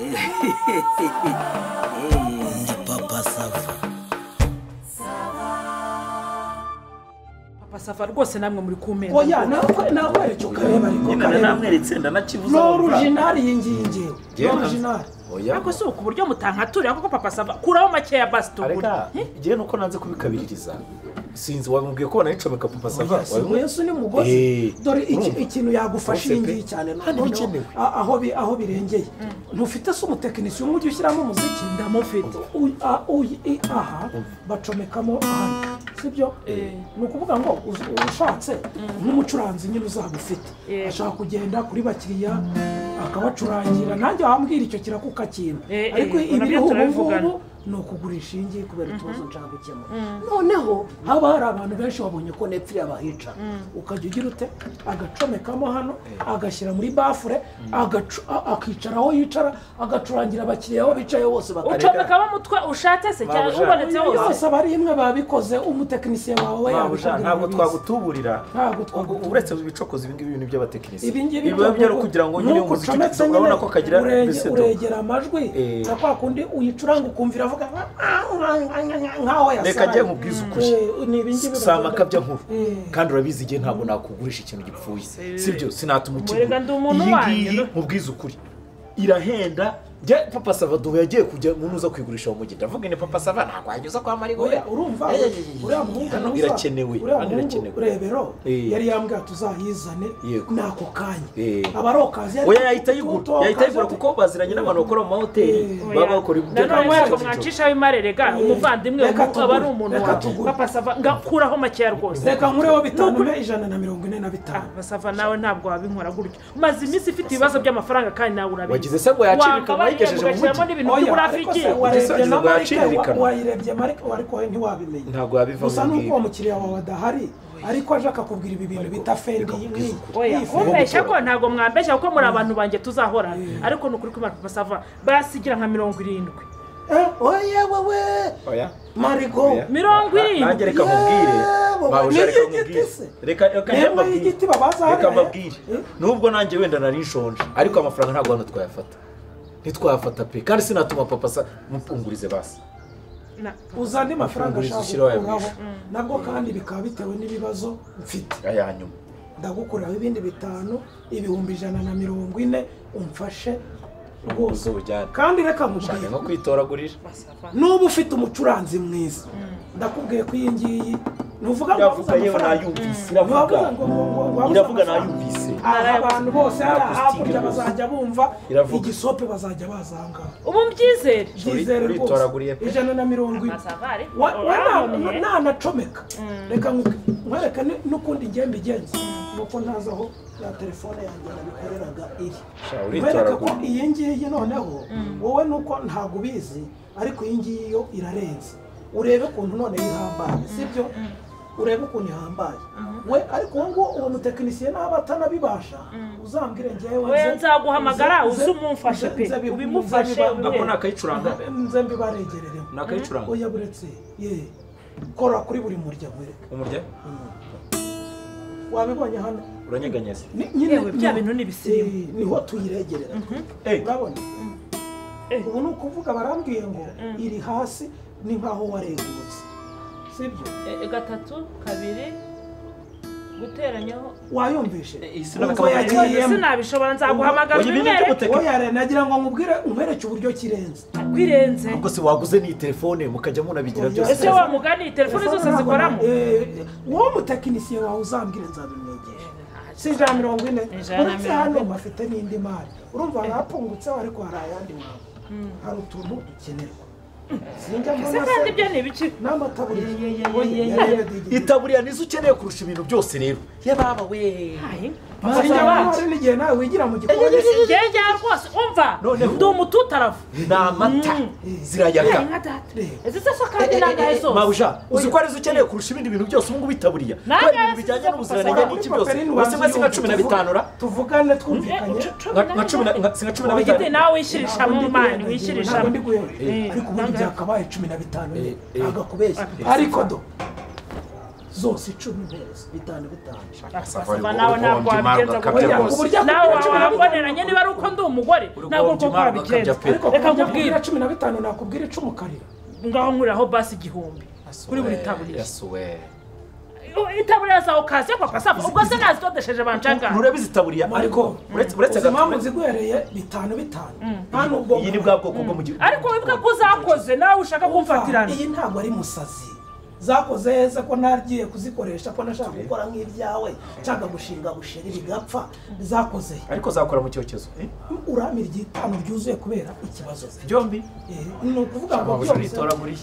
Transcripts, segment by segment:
Ndi Papa Sava. Papa Sava rwose namwe muri kumena. Oya nakweretse ukareba ariko kareba. Namweretse ndanakibuza. No original iyi ngiyi ngiye. Original. Oya. Ariko si uku buryo mutankaturira kuko Papa Sava kuraho make ya basi tugura. Igihe nuko nanze kubikabiririza. Sinzi wamubwiye ko banayicomeka Papa Sava. Yesu ni mugozi. Dore ikintu yagufasha iyi ngiyi cyane none aho birengeye. Ntufite se umutekinisiye umwe ujya ushyiramo umuziki? Ndamufite. Aha bacomekamo hano. Sibyo? Ni ukuvuga ngo ushatse nk'umucuranzi nyine uzaba ufite ashaka kugenda kuri bakiriya akabacurangira, nanjye wambwira icyo kirakuka kintu, ariko ibiriho ubu ngubu ni ukugurisha iyi ngiyi kubera utubazo nshaka gukemura. Noneho haba hari abantu benshi babonye ko Netflix abahica, ukajya ugira ute agacomekamo hano, agashyira muri bafure, akicara aho yicara, agacurangira abakiriya aho bicaye bose bakareka. Ucomekamo umutwe ushatse se cyangwa ubonetse hose? Yose aba ari imwe babikoze, umutekinisiye wawe yabikora. Ntabwo twagutuburira, uretse ibicokozo ibi ngibi bintu by'abatekinisiye biba byari kugira ngo nyine umuziki urabona ko kagira uregera amajwi na kwa kundi uyicuranga ukumvira avuga nkaho yasaraye. Reka njye nkubwize ukuri, si amakabya nkuru kandi urabizi igihe ntabwo nakugurisha ikintu gipfuye, sibyo? Sinatuma ukigura. Iyi ngiyi nkubwize ukuri irahenda. Njye Papa Sava duhu yagiye kujya umuntu kwigurisha mu mujyi, ndavuga ni Papa Sava ntabwo wajya kwa Marigo. Urumva uriya muhungu irakenewe, irakenewe. Rebero yari yambwiye tuzayizane nako kanya abarokazi oya yahita yigura, yahita yigura kuko baziranye n'abantu bakora mu mahoteli baba bakora ibyo. Nanone mwacisha imarerega umuvandimwe aba ari umuntu wa Papa Sava ngakuraho makeya rwose. Reka nkureho 545. Papa Sava nawe ntabwo wabinkora gutyo, umaze iminsi ifite ibibazo by'amafaranga kandi nawe urabizi. Wagize se ngo yacirika wayirebye marike ariko ntiwabimenya. Ntabwo wabivamo. Gusa nuko uwo mukiriya wawe adahari ariko aje akakubwira ibi bintu bita fendi nk'iyi. Kumbeshya ko ntabwo mwambeshya kuko muri abantu banjye tuzahorana, ariko ni ukuri ko Papa Sava basigira nka 70. Oya wewe Marigo 70. Nanjye reka nkubwire Mabuja, reka nkubwire, reka mbabwire, nubwo nanjye wenda nari nshonje ariko amafaranga ntabwo hano twayafata, ntitwafata pe, kandi sinatuma Papa Sava mupungurize basi. Uza andi mafaranga ashaka gukuraho nabwo kandi bikaba bitewe n'ibibazo mfite. Aya nyuma ndagukuraho ibindi 5, 140,000 umfashe rwose. Kandi reka nkubwire nko kwitoragurira, nuba ufite umucuranzi mwiza ndakubwiye ko iyi ngiyi nuvuga ngo nayumvise, iravuga nayumvise. Abantu bose hakurya bazajya bumva igisope, bazajya bazanga. Ubu mbyizere byizere rwose 140 nanacomeka. Reka nkwereke n'ukundi ngiye mbigenza, nuko ntazi aho ya telefone yanjye nabikoreraga iri. Nkwereke ko iyi ngiyi noneho wowe nuko ntabwo ubizi, ariko iyi ngiyi yo irarenze. Urebe ukuntu none ihambaye, sibyo? Urebe ukuntu ihambaye we, ariko uwo nguwo uwo mutekinisiye naba atanabibasha uzambwire njyewe we nzaguhamagara uze umumfashe pe, ubimufashe. Nako nakayicuranga nze mbibaregereremo. Nakayicuranga oya buretse ye kora kuri buri murya nkwereke umurya wabibonye hano uranyeganyeza nyine bya bintu ni ibisirimu niho tuyiregerera. Urabona ubu ni ukuvuga barambwiye ngo iri hasi ni nkaho waregutse, sibyo? 3 2 guteranyaho wayumvishe. Sinabishobora nzaguhamagara ubimwereke. Oya nagira ngo nkubwire nkwereke uburyo kirenze kwirenze. Ubwo se waguze ni telefone mukajya munabigira byose. Ese wa mugani telefone zose zikoramo? Uwo mutekinisiye wawe uzambwire nzabimwigisha. Si 140 uretse hano bafite n'indi mari, urumva harapungutse ariko hari ayandi wawe hari utuntu dukenerwa. Ese kandi ibyo ni ibiki? N'amataburiya. Itaburiya nizo ukeneye kurusha ibintu byose rero. Ye baba we. Hari n'igihe nawe wigira mu gikoni. Njye rwose umva ndi umututaravu. Ni amata zirayaga. Ese se kandi nangahe zose? Mabuja uzi ko arizo ukeneye kurusha ibindi bintu byose ubu ngubu itaburiya. Kubera ibintu bijyanye n'ubuziranenge n'iki byose. Bose mwese nka 15 ra? Tuvugane twumvikanye. Nka 15. Nawe wishyirishamo mani wishyirishamo. Ariko ubundi byakabaye 15 agakubeshya. Ariko do Zose 10 mpereza 5 5. Sava nawe ntabwo wabigenza gutya nawe waboneranye niba ari uko ndi umugore ntabwo uko wabigenza. Reka nkubwire 15 nakubwira 10 ukarira. Ngaho nkuriraho basi 1000 kuri buri taburiya. Yasuwe. Itaburiya za okaziyo Papa Sava ubwo se nazidodesheje banshanga. Nurabizi itaburiya ariko uretse impamvu ziguhereye 5 5. Nta nubwo iyi ni bwa bwoko bwo mu gihugu. Ariko wibuka ko uzakoze nawe ushaka kumfatirana. Iyi ntabwo ari musazi. Zakoze heza ko nagiye kuzikoresha ko nashaka gukora nk'ibyawe nshaka gushinga busheri bigapfa zakoze. Ariko zakora mu cyokezo. Uramira igitano byuzuye kubera ikibazo byombi. Ni ukuvuga ngo byose bitoraguriye.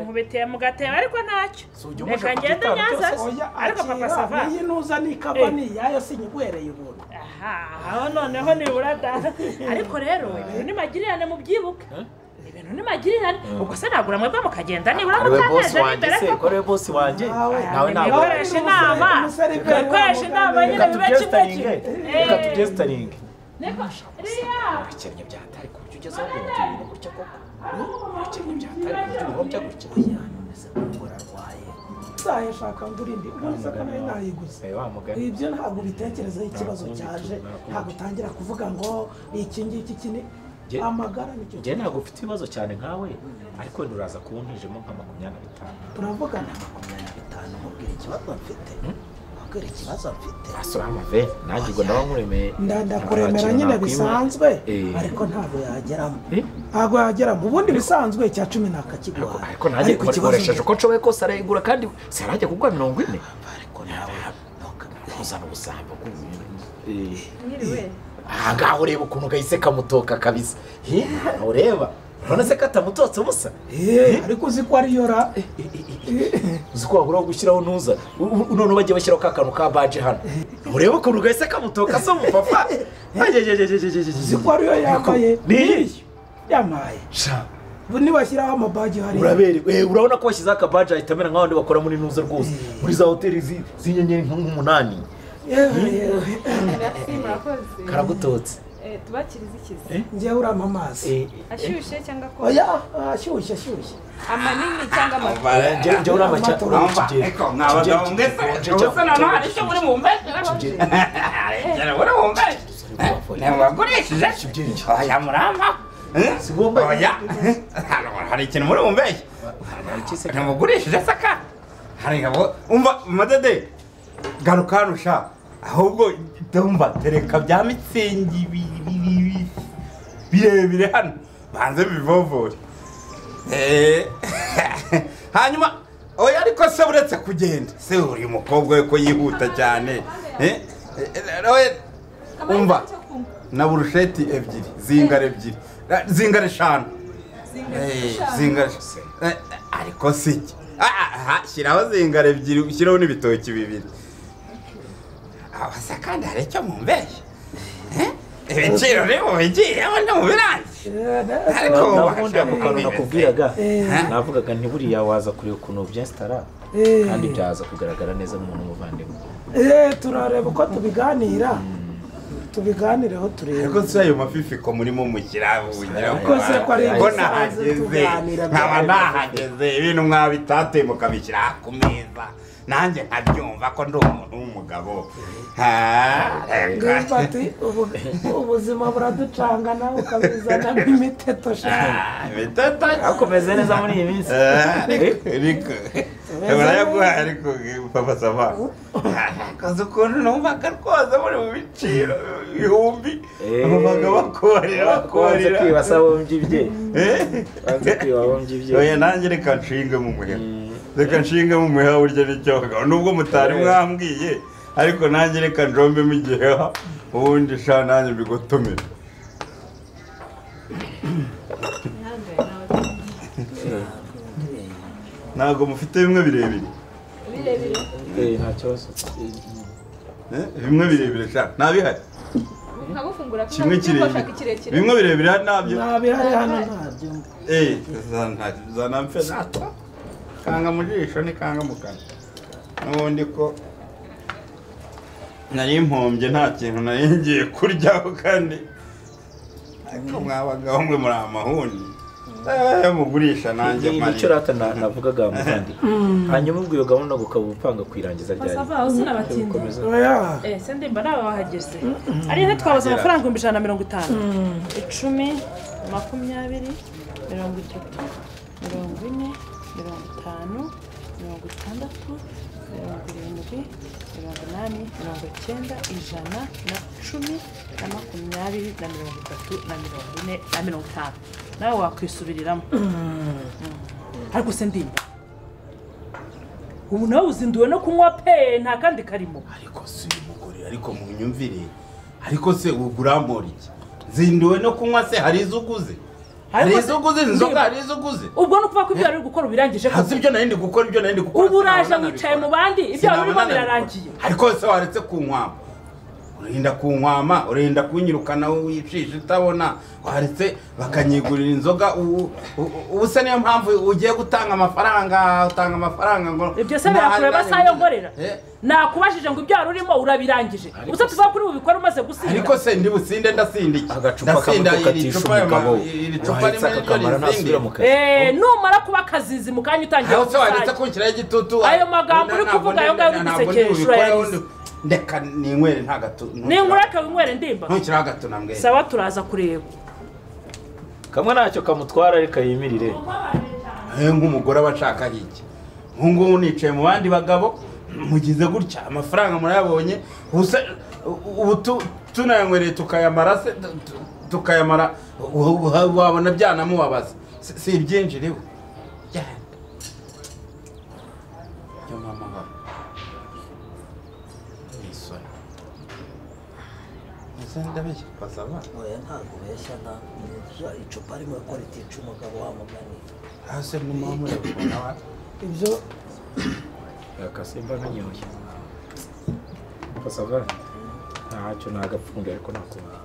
Nkubiteye mu gatebo ariko ntacyo. Reka ngende nyanza. Ariko Papa Sava iyi nuza ni kava ni yayo sinyiguhereye ubuntu. Aha, aho noneho nibura da. Ariko rero ibintu ni magirirane mubyibuke. Ibintu ni magirirane ubwo se nagura mwebwe mukagenda nibura mutaneje imbere ko kore boss wanjye nawe ntabwo nkoresha inama nkoresha inama nyine bibe kimwe kimwe. Reka tubyesitaringe. Niko riya abakennye byatari ku buryo ugezeho ngo ibintu gutya koko. Abakennye byatari ku buryo uhombya gutya. Oya none se umugore arwaye nzayashaka ngurindi ubundi se ko nayo nayiguze. Ibyo ntabwo ubitekerezaho ikibazo cyaje ntabwo utangira kuvuga ngo iki ngiki iki ni amagara nicyo. Njye ntabwo ufite ibibazo cyane nkawe ariko nturaza kuntijemo nka 25. Turavugana 25 mubwira ikibazo mfite. Mubwira ikibazo mfite. Asura amave nanjye ngo ndaba nkuremeye. Ndakuremera nyine bisanzwe ariko ntabwo yageramo. Ntabwo yageramo ubundi bisanzwe cya 10 nakakiguha. Ariko nanjye nkoresheje uko nshoboye kose arayigura kandi sarajya kugwa 40. Ariko nawe ntuzana ubusambo bw'ibintu. Mwiriwe. Aha ngaho ureba ukuntu gahise kamutoka kabisa. Ureba none se katamutotse ubusa. Ariko uzi ko ariyo ra uzi ko wabura gushyiraho ntuza none bagiye bashyiraho ka kantu ka baje hano. Ureba ukuntu gahise kamutoka so mupapa. Uzi ko ariyo yambaye. Ni yamaye. Sha nibashyiraho amabaji hariya. Urabereye. Urabona ko bashyizeho akabaji ahita amera nk'abandi bakora muri ntuza rwose. Muri za hoteli z'inyenyeri nk'umunani. Merci murakoze. Karagutotse. Tubakiriza ikizi. Ngiye urampa amazi. Ashyushye cyangwa ko? Oya, ashyushye ashyushye. Amanini cyangwa amato? Ngiye urampa cyane. Eko mwabagabo mwese. Ubusa noneho hari icyo muri bumbeshe. Muri bumbeshe. Ntiwagurishije? Oya murampa. Oya. Hari ikintu muri bumbeshe. Ntimugurishije saka. Hari umva madede. Garuka hano sha ahubwo ndumva tereka bya mitsingi birebire hano banze bivovore. Hanyuma oya ariko se uretse kugenda se uri umukobwa we ko yihuta cyane. Umva na burusheti 2 zingare 2 zingare 5 zingare ariko siki shyiraho zingare 2 ushyiraho n'ibitoki 2. Abasa kandi hari icyo mumbeshye. Ibiciro ni mubigiyeho ntimubirangiye. Ariko ubundi ako kantu nakubwiraga navugaga nti buriya waza kureba ukuntu byesitara kandi byaza kugaragara neza nk'umuntu w'umuvandimwe. Turareba uko tubiganira. Tubiganireho turebe. Ariko se ayo mafifiko murimo mushyira ko se ko ari ko nahageze nkaba nahageze ibintu mwabitate mukabishyira ku meza nanjye nkabyumva ko ndi umuntu w'umugabo. Ubuzima buraducanga nawe ukabizana nk'imiteto. Imiteto akomeze neza muri iyi minsi. Ariko barayaguhaye ariko Papa Sava akazi ukuntu numvaga rwose muri mu biciro ibihumbi babaga bakorera bakorera kwibasa bombi ibye. Banze kwiba bombi ibye. Oya nanjye reka nshinge mu muheha. Reka nshinge mu muheha burya nicyo nubwo mutari mwambwiye ariko nanjye reka njombemo igiheha ubundi sha nanjye mbigutumire. Ntabwo mufite bimwe birebire. Birebire? Nta kibazo. Bimwe birebire sha ntabihari. Nkagufungura kimwe kirekire. Bimwe birebire ntabyo. Ntabihari hano ntabyo. Zanamfe natwa. Kanga mu jisho ni kanga mu kanwa. N'ubundi ko nari impombye nta kintu nari ngiye kuryaho kandi ariko mwabagabo mwe muri amahuni. Mugurisha nanjye mari. Nicyo rata navugaga muvandi. Hanyuma ubwo iyo gahunda gukaba upanga kwirangiza ryari? Basava sinabatinda. Se ndimba nawe wahageze. Ari nte twabaza amafaranga 150. 10, 20, 30, 40, 50, 60, 70, 80, 90, 110, 20, 30 na 40 na 50. Nawe wakwisubiriramo. Ariko se ndimba ubu nawe uzinduwe no kunywa pe nta kandi karimo. Ariko si uyu mugore ariko mu myumvire ariko se ugurambora iki? Zinduwe no kunywa se hari izuguze? Hari izuguze inzoga hari izuguze. Ubwo no kuva ko ibyo ari gukora ubirangije ko. Hasi ibyo nari ndi gukora ibyo nari ndi gukora. Ubu uraje wicaye mu bandi ibyo wari urimo birarangiye. Ariko se waretse kunkwama. Urinda kunkwama, urinda kunyirukana wicisha utabona, waretse bakanyigurira inzoga ubu se niyo mpamvu ugiye gutanga amafaranga, utanga amafaranga ngo ibyo se birakureba sayo ngorera. Nakubajije ngo ibyo wari urimo urabirangije. Usa tuva kuri ubikora umaze gusinda. Ariko se ndi businde ndasinda iki? Ndasinda iri cupa rimwe. Numara kuba kazizi mukanya utangiye. Aho se waretse kunshyiraho igitutu. Ayo magambo uri kuvuga ayo ngayo uri gusekesha urayarize. Ndeka ninywere nta gato. Ninkureka winywere ndimba. Ntukira gato nambwe. Sawa turaza kureba. Kamwe ntacyo kamutwara reka yimirire. Nk'umugore abashaka iki? Nkungu nicaye mu bandi bagabo mugize gutya amafaranga murayabonye ubu tunayanywereye tukayamara se tukayamara wabona byanamubabaza si ibyinjiriwe. Yo mama. Ndabeshya pasaba. Oya ntabwo ubeshya na icupa rimwe ko ritica umugabo wa mugani. Hase n'umama urabona wa ibyo akasimba nkanyoye. Pasaba ntacyo nagapfunda ariko nakunda.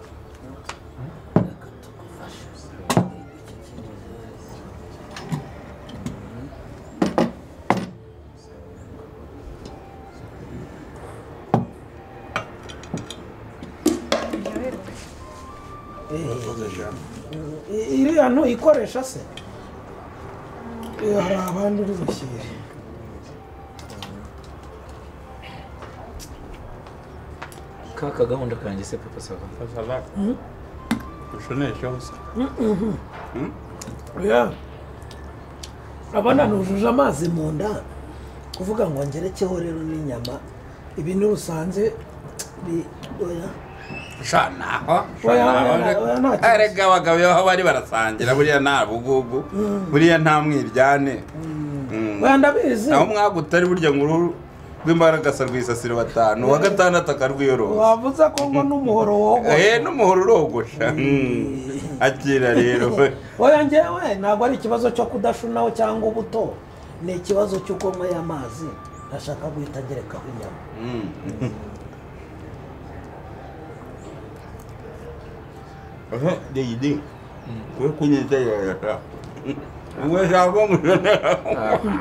Iriya nto ikoresha se hari abandi uri bushyire. Kaka gahunda kanjye se papa sava. Sava. Ushonesha hose. Ya. Abana nujuje amazi mu nda kuvuga ngo ngerekeho rero n'inyama ibi ni rusanze bi oya. Shanaho erega abagabo aho bari barasangira buriya nta bugugu buriya nta mwiryane. Ndabizi naho mwagutari burya ngo uruhu rw'imbaraga rwisasiro batanu wa gatandatu akarwiyoroza. Wavuze ko ngo n'umuhoro wogosha. N'umuhoro urogosha. Akira rero. Oya njyewe ntabwo ari ikibazo cyo kudashunaho cyangwa ubuto, ni ikibazo cy'uko nyweye amazi ntashaka guhita ngerekaho inyama. Deyidi. Kwe kunyitera. Mwe shago mwe.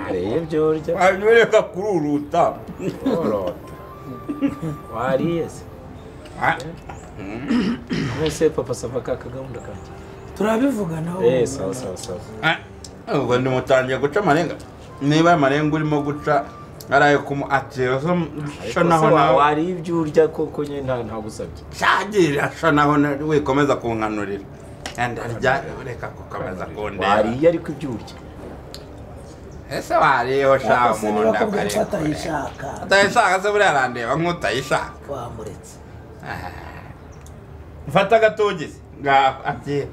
Arebye urya. Anyureka kururuta. Orota. Wariye se. Mwese papa sava kaka gahunda kanjye. Turabivuga nawe. Sawa sawa sawa. Ubwo ndimutangiye guca amarenga. Niba amarenga urimo guca araye kumu atira so naho nawe wari ibyo urya koko nye nta gusabye. Shagira sha naho wikomeza kunkanurira. Ndarya reka kukomeza kundeba. Wariye ariko ibyo urya. Ese wariyeho sha mu nda kare. Atayishaka. Atayishaka se buriya arandeba nk'utayishaka. Wamuretse. Mfata agatogisi ngaho atira.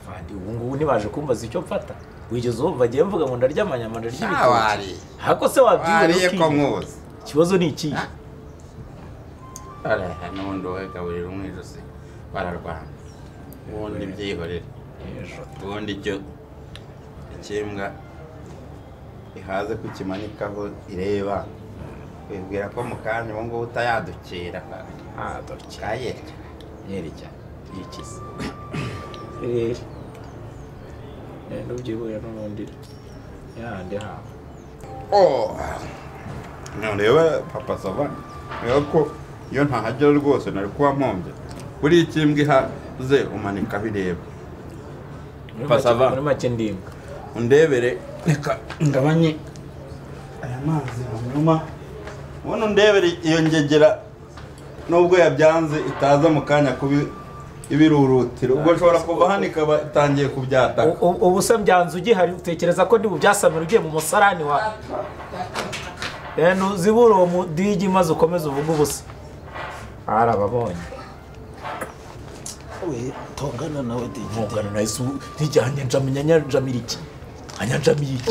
Vandi ubu ngubu ntibaje kumbaza icyo mfata. Wigeze wumva agiye mvuga ngo ndarya amanyama ndarya ibitoki. Hako se wabyiboneye ko nkuzi. Ikibazo ni iki? Ara n'ubundi wowe umwijosi bararwana. Ubundi byihorere. Ubundi icyo ikimbwa ihaze kukimanikaho ireba. Wibwira ko mu kanya ubu ngubu utayadukira. Adukira yereka. Yereka. Yikize. Ndubyibuye n'ubundi yandi haba. Oh. None papa sava. Ko iyo ntahagera rwose nari kuba mpombye. Buri ikimbwa ihaze umanikaho ireba. Pasava muri make ndimbwa undebere reka ngabanye aya mazi hanyuma ubona undebere iyo ngegera nubwo yabyanze itaza mu kanya kubi ibirurutiro ubwo nshobora kuva hano ikaba itangiye kubyataka. Ubu se mbyanze ugihari utekereza ko ndi bubyasamira ugiye mu musarani wa zibura uwo mudigi maze ukomeze uvuge ubusa arababonye. We tongana nawe digi ntongana nawe ntijyanye njamenya njamira iki anyanjamiye iki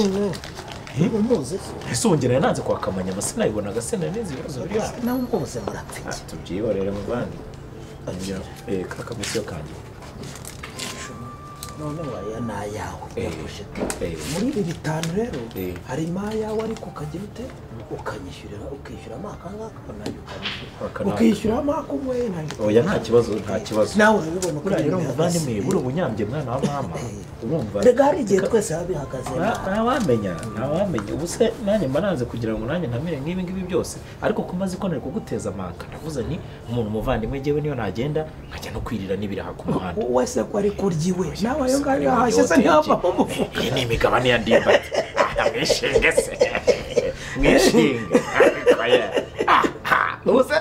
umuze ese wongera nanze kwakamanya sinayibonaga sinaneze ibibazo biri hano nawe umuze murapfiki tubyiborere mu bandi kakamisiyo kanjye none waya ni ayawe muri ibi bitanu rero harimo ayawe ariko ukagira ute ukanyishyurira ukishyuramo akangaka nanjye ukanyishyura ukishyuramo akunyweye nanjye oya nta kibazo nta kibazo nawe urabibona uko rero muvandimwe buri ubunyambye mwana wa mama urumva rega hari igihe twese biba bihagaze ntawamenya ntawamenya ubu se nanjye mba nanze kugira ngo nanjye ntamere nk'ibi ngibi byose ariko kumaze ko nari kuguteza amaka ndavuze ni umuntu umuvandimwe njyewe niyo nagenda nkajya no kwirira n'ibiraha ku muhanda wese ko ari kurya iwe nawe ayo ngayo yahashye se ntiyava mu mufuka iyi ni imigabane ya ndimbati mwishinge se mwishinge ubu se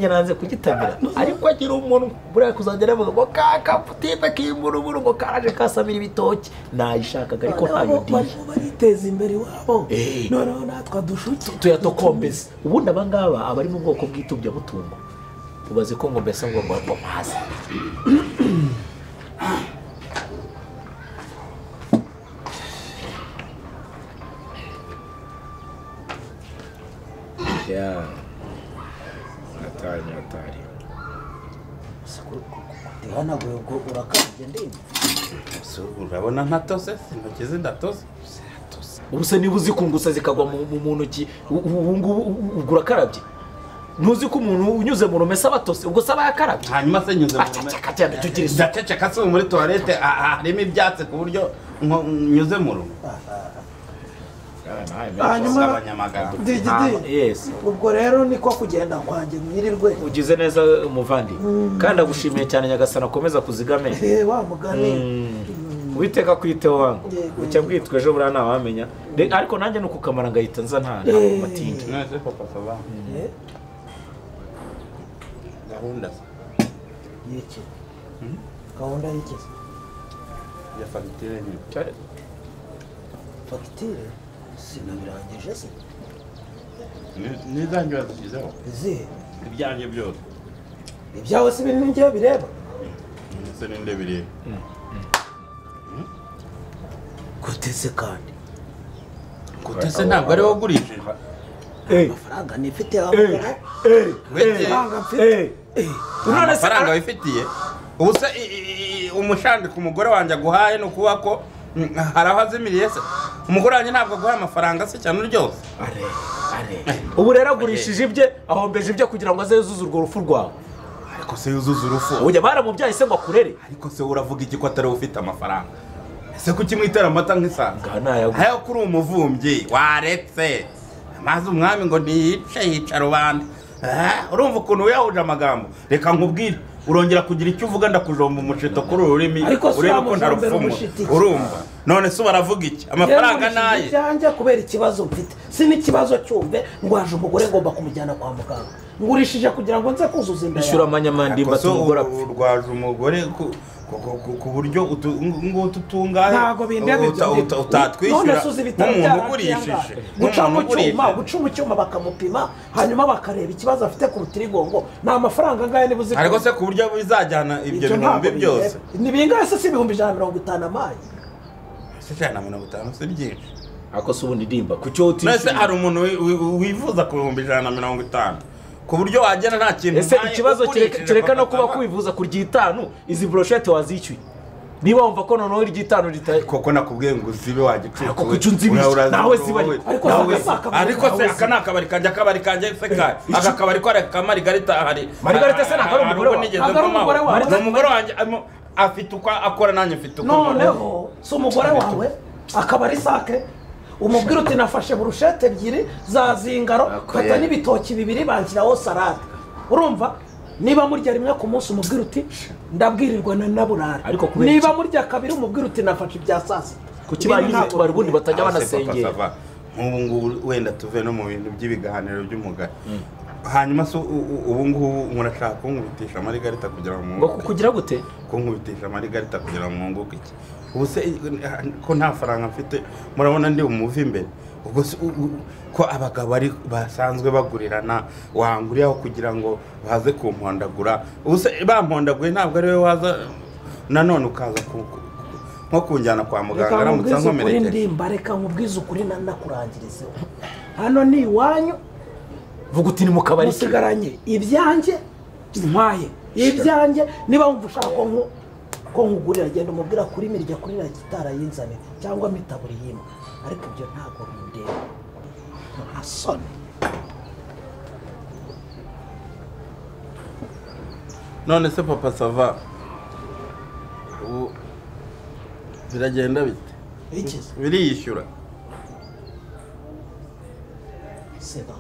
yaranze kugitamira ariko agira umuntu buriya kuzajya aravuga ngo kakaputimba k'imburuburu ngo karaje kasamira ibitoki nayishakaga ariko ntayo ndiye barimo bariteza imbere iwabo noneho natwe dushuke tuyatokombeze ubundi aba ngaba aba ari mu bwoko bw'itubyamutungo ubaze ko ngo mbese ngo ngo mazi ya atari atari ndihanaguye ubwo urakabye ndimba urabona ntatose intoki ze ndatose ubu se niba uzikungusa zikagwa mu ntoki ubu ngubu ubwo urakarabye ntuzi ko umuntu unyuze mu rumesa abatose ubwo se aba yakarabye hanyuma se nyuze mu rumesa ndaceceka se muri toilette harimo ibyatsi ku buryo nyuze mu rume hanyuma ubwo rero niko kugenda kwanjye mwirirwe ugize neza umuvandi kandi agushimiye cyane Nyagasani akomeza kuzigame wa mugani Uwiteka kwiteho wangu ucya bwitwa ejo buriya ntawamenya ariko nanjye nuko kamara ngahita nza nta matinda gahunda y'iki gahunda y'iki ya fagitire nyine fagitire sinabirangije se n'izanjye wazishyizeho izihe ibyanjye byose ibyawe si ibintu ngewe bireba ndetse n'inde bireba gute se kandi gute se ntabwo ari wowe ugurishije amafaranga nifite amafaranga wifitiye ubu se umushandiko umugore wanjye aguhaye ni ukuvuga ko hari aho azimiriye se umugore wanjye ntabwo aguhaye amafaranga se cyane ryose ubu rero agurishije ibye ahombeje ibye kugira ngo aze yuzuze urwo rufu rwawe ariko se yuzuze urufu ujya baramubyaye se ngo akurere ariko se uravuga iki ko atari ufite amafaranga ese kuki mwitera amata nk'isanzwe ayo kuri umuvumbyi waretse amazi umwami ngo ntiyice yica rubanda urumva ukuntu wiyahuje amagambo reka nkubwire urongera kugira icyo uvuga ndakujomba umushito kuri uru rurimi urebe ko ntarupfumwa urumva none se baravuga iki amafaranga naye ibyanjye kubera ikibazo mfite si n'ikibazo cyumve ngwaje umugore ngomba kumujyana kwa muganga ngurishije kugira ngo nze kuzuza inda ishyura amanyamandimba tumugora urwaje umugore ku buryo ngutu utungaye ntago bindeba ibyo utatwishyura nk'umuntu ugurishije guca mu cyuma guca mu cyuma bakamupima hanyuma bakareba ikibazo afite ku rutirigongo ni amafaranga angahe niba uzi ariko se ku buryo bizajyana ibyo bihumbi byose ni bingahe se si 150,000 amaye se 150 si byinshi ako se ubundi ndimba ku cyo utishyura hari umuntu wivuza ku 150,000 ku buryo wagera nta kintu ese ikibazo kireka no kuba kwivuza ku ry'itanu izi brochette wazishyuye niba wumva ko noneho iry'itanu ritaye koko nakubwiye ngo uzibe wagicucu kuko icyo unzibije nawe ziba ariko se aka ni akabari kanjye akabari kanjye se kari aka kabari ko ari ka Marigarita hari Marigarita se ntabwo ari umugore wawe ni umugore wanjye afite uko akora nanjye mfite uko noneho si umugore wawe akabari sake umubwira uti nafashe burushete ebyiri za zingaro fata n'ibitoki bibiri banshyiraho salade urumva niba murya rimwe ku munsi umubwira uti Ndabwirirwa na naburara. Niba murya kabiri umubwira uti nafashe ibya saa sita. Kuki bayize tubari ubundi batajya banasengera. Nk'ubu ngubu wenda tuve no mu bintu by'ibiganiro by'umugari. Hanyuma so ubu ngubu murashaka kunkubitisha marigarita kugira ngo mwunguke. Kugira gute? Kunkubitisha marigarita kugira ngo mwunguke iki? Ubu se ko nta faranga mfite murabona ndi umuvi imbere. Ubwo ko abagabo ari basanzwe bagurirana wanguriyaho kugira ngo baze kumpondagura. Ubu se bampondaguye ntabwo ari we waza nanone ukaza nko kunjyana kwa muganga aramutse ankomerekeje. Ndimba reka nkubwize ukuri nakurangirizeho. Hano ni iwanyu. Vuga uti ni mu kabari musigaranye ibyanjye ntwaye ibyanjye niba wumva ushaka ko nkugurira genda umubwira kuri mirya kuri gitara yinzane cyangwa mitaburi yimwe ariko ibyo ntabwo bindeba nta soni. None se papa sava ubu biragenda bite? Biriyishyura. Seba.